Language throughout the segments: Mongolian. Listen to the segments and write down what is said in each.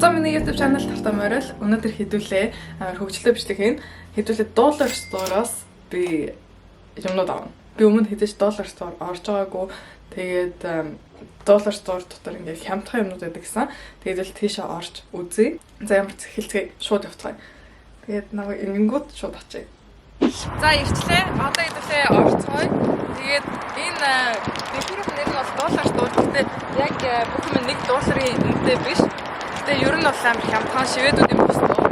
За, миний YouTube channel тавтай морил. Өнөөдөр хэдүүлээ амар хөгжилтэй бичлэг хийн. Хэдүүлээ Dollar Store-оос би юмнууд авна. Би өмнө хэзээ ч Dollar Store орж байгаагүй. Тэгээд Dollar Store дотор ингээд хямдхан юмнууд байдаг гэсэн. Тэгээд л тийшээ орж үзье. За, ямар ч эхэлцгээе. Шууд явцгаая. Тэгээд намайг ингэнгүүт шууд очие. За, ирчлээ. Одоо хэдүүлээ орцгоё. Тэгээд энэ дэлгүүрийн нэр нь бол Dollar Store. Гэхдээ яг бүх юм 1 долларын үнэтэй биш. Гэтэ ер нь бол амар хямдхан, шивэдүүдийн бус дуу.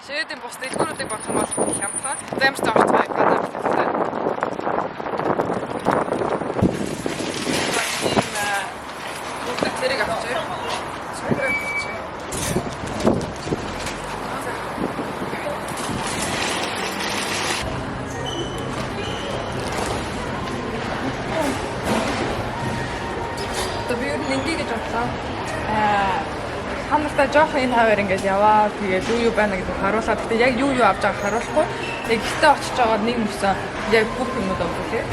Шивэдийн бус дэлгүүрүүдийг бодох юм бол хямдхан. За, ямар ч орцгоё. Гадаа бэлтгэлтэй. Тийм бүгд тэрийг авчээ. Сохор авчээ. За. Одоо би ер нь ингээ гэж бодлоо. Та нартай жоохон энэ хаваар ингээд яваа. Тэгээд юу юу байна гэдгийг харуулаад. Гэтэ яг юу юу авч байгааг харуулахгүй. Тэгээд гэртээ очиж байгаа нэг мөсөн яг бүх юмнууд үзүүлээ.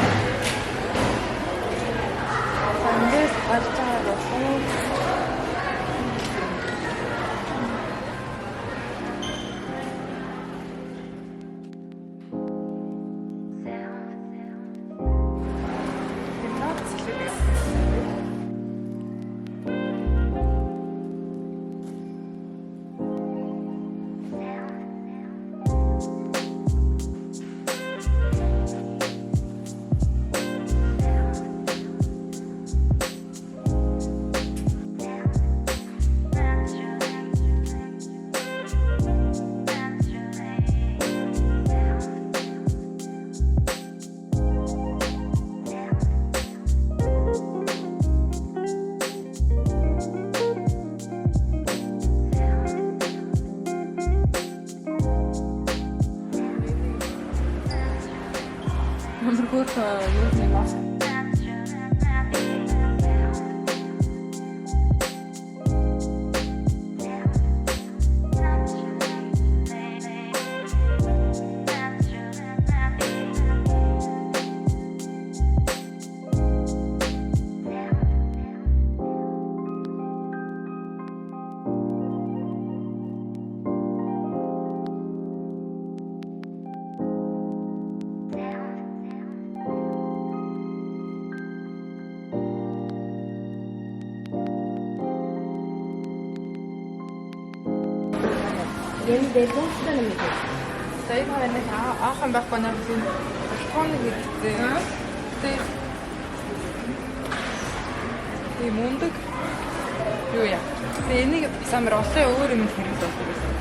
За, эндээс гарч байгаа болов. Тэр нууц л. Ямар хөөрхөн юу нэг маск. 얘는 내 똥쓰는 거. За, энэ хоёр нэг аахан байхгүй нэ, би электроник хэрэгтэй. Гэтэ тийм мундаг юу яа. Тэгээ энийг бас амар олон өөр юм хэрэглэж болдог байсан.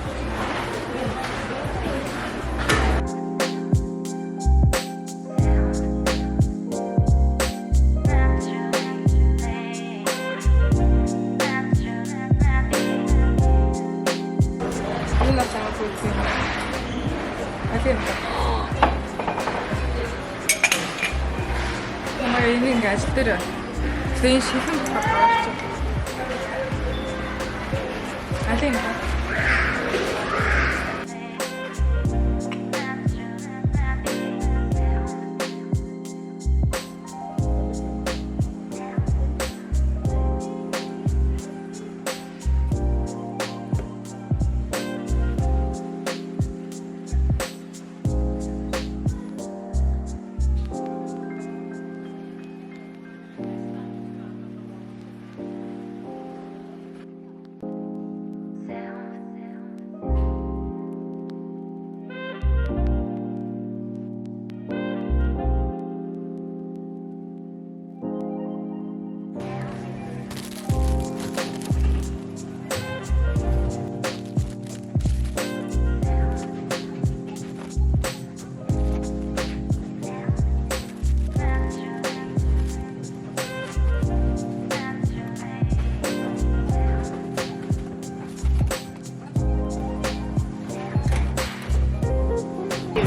Энэ бас амар хөөрхөн юм. Аль юм бэ? Намайг энийг ингээ ажил дээр. Тэгээ энэ шилэн болохоор гарч. Аль юм бэ?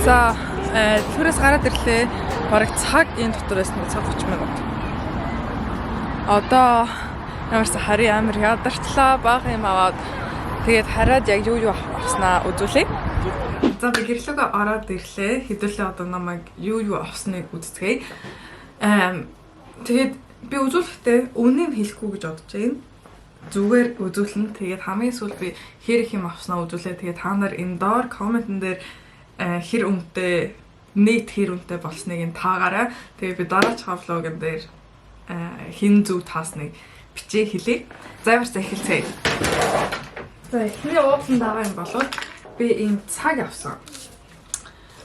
За, төрөөс гараад ирлээ. Бараг цаг энэ дотор байсан цаг 30 минут. Одоо ямарсан харин амар ядарчлаа. Бага юм аваад тэгээд хараад яг юу юу авснаа үзүүлье. За, би гэрлүүгээ ороод ирлээ. Хэдүүлээ одоо намайг юу юу авсныг үзцгээе. Тэгээд би үзүүлэхдээ үннийг хэлэхгүй гэж бодож байна. Зүгээр үзүүлнэ. Тэгээд хамгийн сүүлд би хэр их юм авснаа үзүүлээ. Тэгээд та нар энэ доор comment эн дээр хэр үнэтэй, нийт хэр үнэтэй болсныг нь таагаарай. Тэгээд би дараачихаа vlog н дээр хэн зөв таасныг бичээ хэлье. За, ямар ч эхэлцгээе. За, эхний уудлан байгаа юм бол би ийм цаг авсан.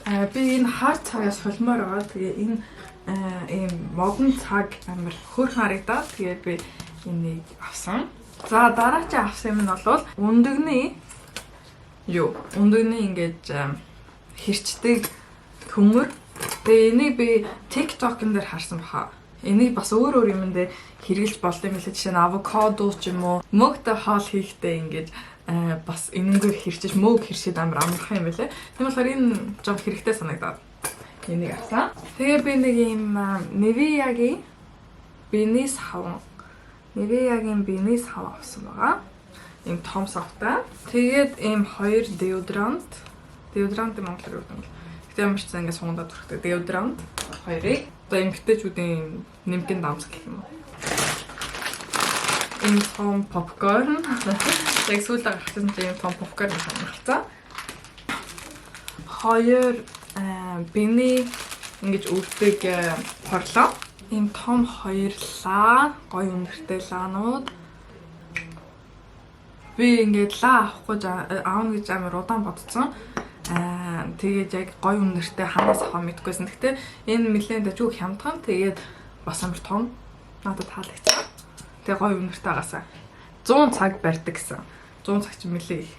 Би энэ хар цагаас холимоор байгаа. Тэгээ энэ ийм модон цаг амар хөөрхөн харагдаад, тэгээ би энийг авсан. За, дараачийн авсан юм нь бол өндөгний юу? Өндөгний ингэж хэрчдэг төмөр. Тэгээ энийг би TikTok-н дээр харсан баха. Энийг бас өөр өөр юмн дээр хэрэглэж болд юм билээ. Жишээ нь авокадо ч юм уу, мөгтэй хоол хийхдээ ингэж бас энэнгээр хэрчиж, мөг хэрчээд амар амархан юм билээ. Тийм болохоор энэ жоо хэрэгтэй санагдаад энийг авсан. Тэгээ би нэг ийм Nivea-гийн биений саван, Nivea-гийн биений сав авсан байгаа. Ийм том савтай. Тэгээд ийм хоёр deodorant. Deodorant монголоор юу гэдэг юм бэ? Гэтэ ямар ч зэн ингэ сугандаа түрхдэг deodorant хоёрыг. Одоо эмгтээчүүдийн нэмгэн дамс гэх юм уу. Ийм том попкорн. Яг сүүлдээ гаргасан чинь ийм том попкорн хангацсан. Хоёр биений ингэж өвдөг хорлоо. Ийм том хоёр лаа, гоё үнэртэй лаанууд. Би ингээд лаа авахгүй аавна гэж амар удаан бодсон. Тэгээд яг гоё үнэртэй ханаас авах мэдгүйсэн. Гэхдээ энэ нэлээд дажгүй хямдхан. Тэгээд бас амар том. Надад таалагдсан. Тэгээ гоё үнэртэй байгаасаа. 100 цаг барьдаг гэсэн. 100 цаг чинь нэлээд их.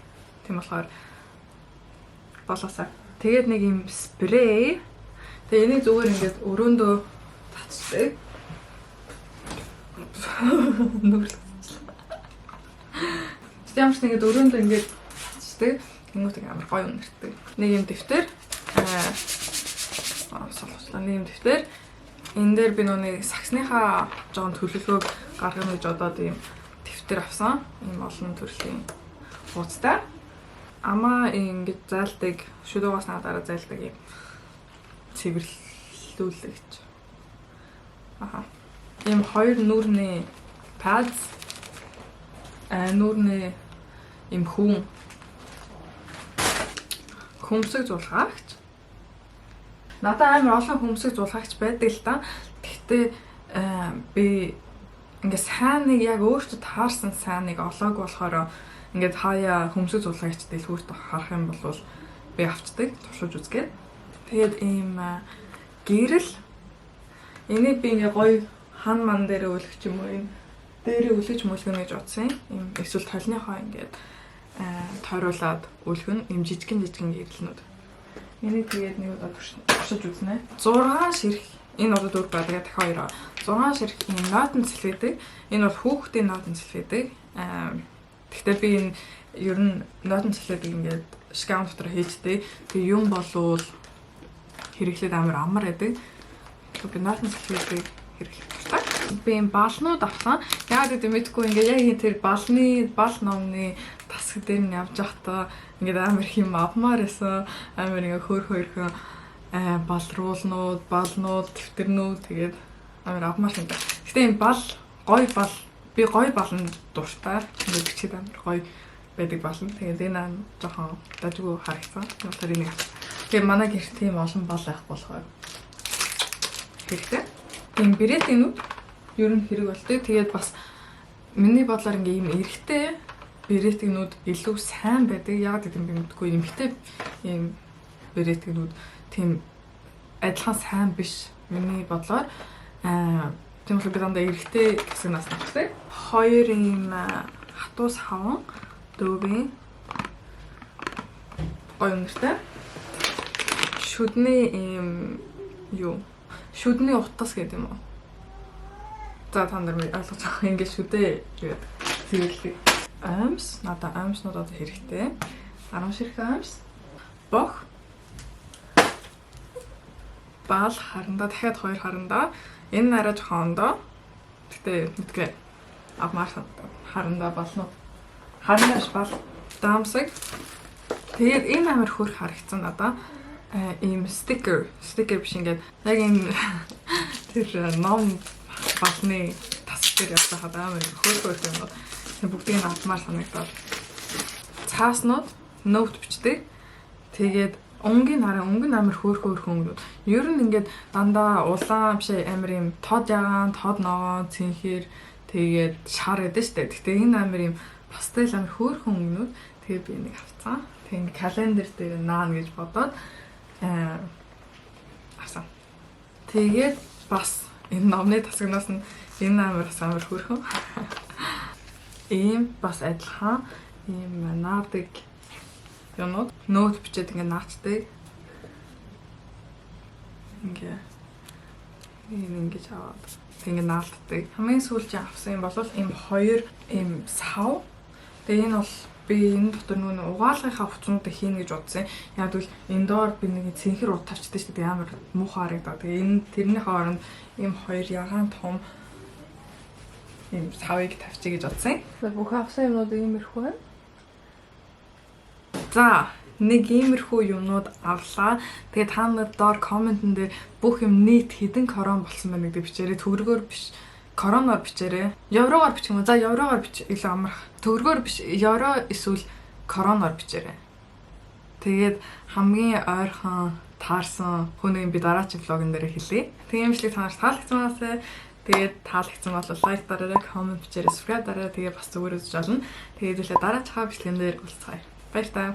Тийм болохоор болоосаа. Тэгээд нэг юм спрей. Тэгээ энийг зүгээр ингээд өрөөндөө татчихдаг. Нүрлэгчлээ. Ямар ч нэг өрөөндөө ингээд татчихдаг. Тэнгүүт амар гоё үнэртэй. Нэг юм дэвтэр. Аа, солоцлоо, нэг юм дэвтэр. Энэ дээр би нүг сагсныхаа жоон төлөвлөгөөг гаргана гэж бодоод ийм дэвтэр авсан. Ийм олон төрлийн хуудастай. Амаа ингэж зайлдаг, шүдүүгаас дараа зайлдаг юм цэвэрлүүлэгч. Аха. Ийм хоёр нүүрний pads, нүүрний ийм хүн хөмсөг зулгаагч. Надад амар олон хөмсөг зулгаагч байдаг л да. Гэхдээ би ингээ сайн нэг яг өөртөө таарсан сайн нэг олоог болохоор ингээд хаяа хөмсөг зулгаагч дэлгүүрт харах юм бол би авчдаг, туршиж үзгээд. Тэгээд ийм гэрэл, энийг би ингээ гоё хан ман дээр өлгөх юм уу, энэ дээрээ өлгөж мөлгөнө гэж бодсон. Ийм эсвэл толныхоо ингээд тойруулаад өлгөн, ийм жижигэн жижигэн гэрэлнүүд. Энийг тэгээд нэг удаа туршиж үзнэ. 6 ширх, энэ одоо дөрв байгаа, тэгээд дахин хоёр. 6 ширх ийм нойтон салфетик. Энэ бол хүүхдийн нойтон салфетик. Гэхдээ би энэ ер нь нойтон салфетик ингээд шкаф дотор хийждэг. Тэгээ юм болвол хэрэглээд амар амар байдаг. Тэгэхээр би нойтон салфетик хэрэглэх дуртай. Би энэ балнууд авсан. Яагаад гэдэг мэдэхгүй, ингээд яг энэ тэр балны бал номны тасаг дээр нь явж байхдаа ингээд амар их юм авмаар байсан. Амар ингээд хөөр хөөрхөн балруулнууд, балнууд, дэвтэрнүүд, тэгээд амар авмаар санагдав. Гэтэ энэ бал гой бал, би гой баланд дуртай. Ингээд бичээд амар гоё байдаг балан. Тэгээд энэ аа жоохон дажгүй харагдсан. Тэгэхээр энийг авсан. Тэгээд манай гэрт тийм олон бал байхгүй болохоор хэрэгтэй. Тийм беретинүүд ер нь хэрэг болдог. Тэгээд бас миний бодлоор ингээ ийм эрэгтэй беретинүүд илүү сайн байдаг. Яагаад гэдэг юм би мэдэхгүй. Эмэгтэй ийм беретинүүд тийм адилхан сайн биш миний бодлоор. Тийм болохоор би дандаа эрэгтэй хэсэг нас авдаг. Хоёр ийм хатуу саван, Dove-ийн, гоё үнэртэй. Шүдний ийм юу? Шүдний утас гэдэг юм уу? За, та нар ойлгож байгаа. Ингээд шүдээ гэдэг цэвэрлэг. Оймс, надад оймснууд одоо хэрэгтэй. 10 ширхэг оймс. Бох. Бал харандаа, дахиад хоёр харандаа. Энэ арай жоохон ондоо. Гэтэ мэдгүй авмаар санагдав. Харандаа, балнууд. Харандаа биш, бал. Даамсаг. Тэгээд энэ амар хөрх харагдсан надаа. Ийм sticker, sticker биш, ингээд яг ийм тэр ном балны тасаг дээр явж байхад амар хөр хөр юм. Тэгээ бүгдийг нь авмаар санагдаад. Цааснууд, note бичдэг. Тэгээд өнгийн хараа, өнгө нь амар хөөрхөн хөөрхөн өнгөнүүд. Ер нь ингээд дандаа улаан биш, амар юм тод ягаан, тод ногоон, цэнхэр, тэгээд шар гэдэг штэ. Гэхдээ энэ амар юм пастел, амар хөөрхөн өнгөнүүд. Тэгээд би нэг авцсан. Тэгээд ингээ календар дээр наана гэж бодоод авсан. Тэгээд бас энэ номны тасагнаас нь энэ амар бас амар хөөрхөн. Ийм бас адилхан ийм наадаг юмнууд, note бичээд ингээ наачдаг. Ингээ ийм ингэж аваад тэг ингээ наалддаг. Хамгийн сүүлчийн авсан юм бол ийм хоёр ийм сав. Тэгээ энэ бол би энэ дотор нөгөө угаалгынхаа хувцснуудыг хийнэ гэж бодсон. Яг тэгвэл энэ доор би нэг цэнхэр урт тавчдаг шүү дээ. Амар муухай харагдаа. Тэгээ энэ тэрний хооронд ийм хоёр ягаан том ийм савыг тавьчих гэж бодсон. Бүх авсан юмнууд иймэрхүү байна. За, нэг иймэрхүү юмнууд авлаа. Тэгээ та нар доор comment эн дээр бүх юм нийт хэдэн корон болсон байна гэдэг бичээрэй. Төгрөгөөр биш, короноор бичээрэй. Еврогоор бичих юм уу? За, еврогоор бич, илүү амарх. Төгрөгөөр биш, евро эсвэл короноор бичээрэй. Тэгээд хамгийн ойрхон таарсан хүнийг би дараагийн vlog н дээр хэлье. Тэгээ юм шиг та нарт таалагдсан байгаасай. Тэгээд таалагдсан бол like дараарай, comment бичээрэй, subscribe дараарай. Тэгээ бас зүгээр үзэж болно. Тэгээд үлээ дараачихаа бичлэгэн дээр уулзцгаая. Баяр таа.